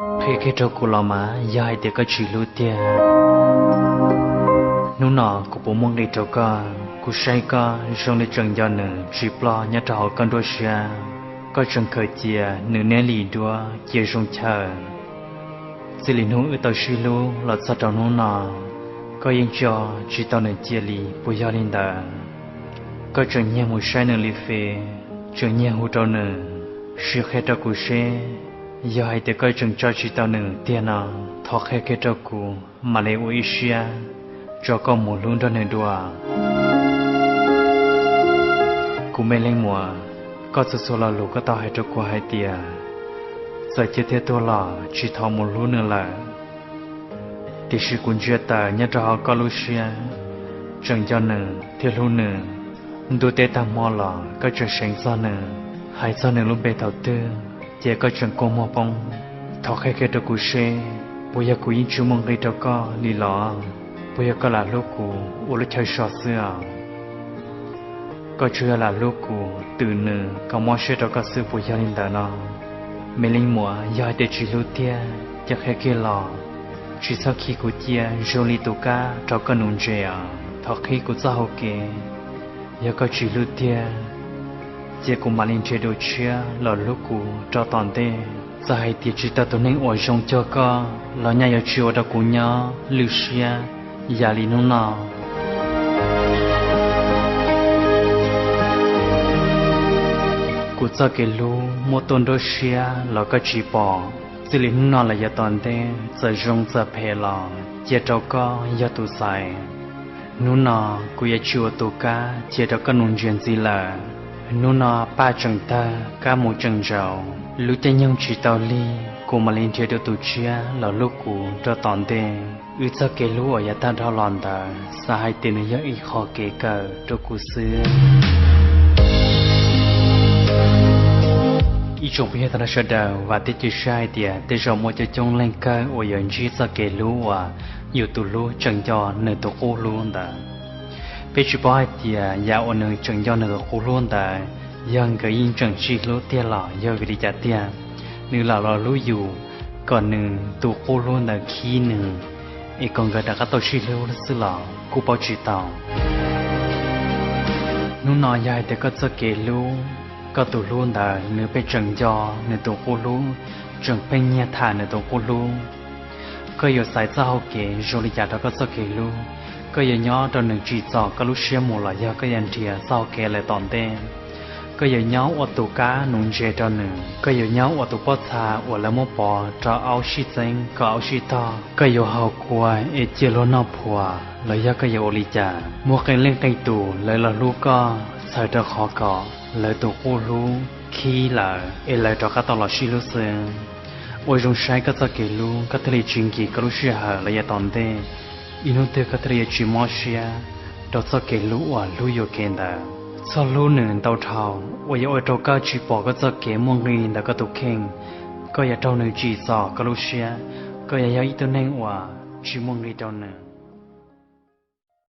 Qhia kiag rau kuv los mas, yog hais tias koj tsis hlub tiag, hnub no kuv puas muaj nqis rau koj? Kuv saib koj zoo li tseem nco nws tsis ploj nyob rau hauv koj nruab siab. Koj tseem khaws cia nws niaj li duab cia zoo chaw. Txij li hnub wb tau sib hlub los txog rau hnub no, koj yeej tso tsis tau nws cia li, puas yog li ntawd? Koj tseem nyiag mus saib nws li fes, tseem nyiag hu rau nws, sim qhia rau kuv seb, yog hais tias koj tseem tso tsis tau nws tiag no, thov qhia kiag rau kuv mam li ua ib siab tso koj mus hlub nrog nws dua. Kuv me leej muam, koj txhua txhua lo lus koj tau hais rau kuv hais tias, txawm ciaj thiab tuag los tsis thov mus hlub nws lawm. Tiam sis kuv ntsia tawm nyob rau hauv koj lub siab, tseem nco nws thiab hlub nws. Ntuj teb tag hmo los koj tseem seev txog nws, hais txog nws lub npe thaum twg ces koj tseem kua muag poob. Thov qhia kiag rau kuv seb, puas yog kuv yeej tsis muaj nqis rau koj li los? Puas yog koj lam hlub kuv ua lub chaw so xwb os? Koj tsuas yog lam hlub kuv twm nws kom mob siab rau koj xwb, puas yog li ntawd no? Me leej muam, yog hais tias tsis hlub tiag ces qhia kiag los, tsis txhob khi kuv cia zoo li tus kab rau koj nuv ntses os. Thov qhib kuv txoj hau kev, yog koj tsis hlub tiag ces kuv mam li nrhiav dua tshiab los hlub kuv rau tom ntej. Txawm hais tias tsis tau tus neeg uas zoo cuag koj los nyaj yuav tsis ua rau kuv nyob lwj siab yam li hnub no. Kuv txoj kev hlub muaj tuaj nruab siab los koj tsis pom. Txij li hnub no los yav tom ntej, txawm zoo txawm phem los cia rau koj yog tus xaiv. Hnub no kuv yuav tsis ua tus kab cia rau koj nuv ntses ntxiv lawm. Hnub no paj tseem tawg, kab mus tseem ntsaus, lub caij nyoog tsis tau lig, kuv mam li nrhiav dua tus tshiab los hlub kuv rau tom ntej. Wb txoj kev hlub uas yav tag dhau los ntawd, xav hais tias nws yog ib qho kev kawm rau kuv xwb. Ib tsoom phooj ywg tag nrho sawv daws, vam thiab cia siab hais tias tej zaum muaj coob coob leej kawg uas yuav ntsib txoj kev hlub uas yus tus hlub tseem nco nws tus qub hlub ntawd. Peb tsis paub hais tias yam uas nws tseem nco nws tus qub hlub ntawd, yog nkawd yeej tseem sib hlub tiag los yog vim li cas tiag, nws lam los hlub yus kom nws tus qub hlub ntawd khib nws, es kom nkawd rov qab tau sib hlub xwb los kuj paub tsis tau. Hnub no yog hais tias koj txoj kev hlub, koj tus hlub ntawd nws pheej tseem nco nws tus qub hlub, tseem pheej nyiag tham nws tus qub hlub, koj yuav xaiv txoj hau kev zoo li cas rau koj txoj kev hlub? Koj yuav nyob rau nws tsim txom koj lub siab mus los yog koj yuav nrhiav txoj hau kev lawm tom ntej? Koj yuav nyob ua tus kab nuv ntses rau nws, koj yuav nyob ua tus pob txha uas lawv muab pov rau aub sib txeeb kom aub sib tog, koj yuav haus kua es cia luag noj phuas los yog koj yuav ua li cas? Muaj qee leej qee tus lawv los hlub koj txhawm rau qhov kom lawv tus qub hlub khib lawm es lawv rov qab tau los sib hlub xwb. Ua zoo saib koj txoj kev hlub, koj thiaj li tsis nkim koj lub sij hawm los yav tom ntej, ib hnub twg koj thiaj li yuav tsis mob siab rau txoj kev hlub uas hlub yuam kev ntawd. Txhob hlub nws ntau dhau uas yuav ua rau koj tsis pom koj txoj kev muaj nqis ntawm koj tus kheej. Koj yuav raug nws tsim txom koj lub siab, koj yuav yog ib tug neeg uas tsis muaj nqis rau nws.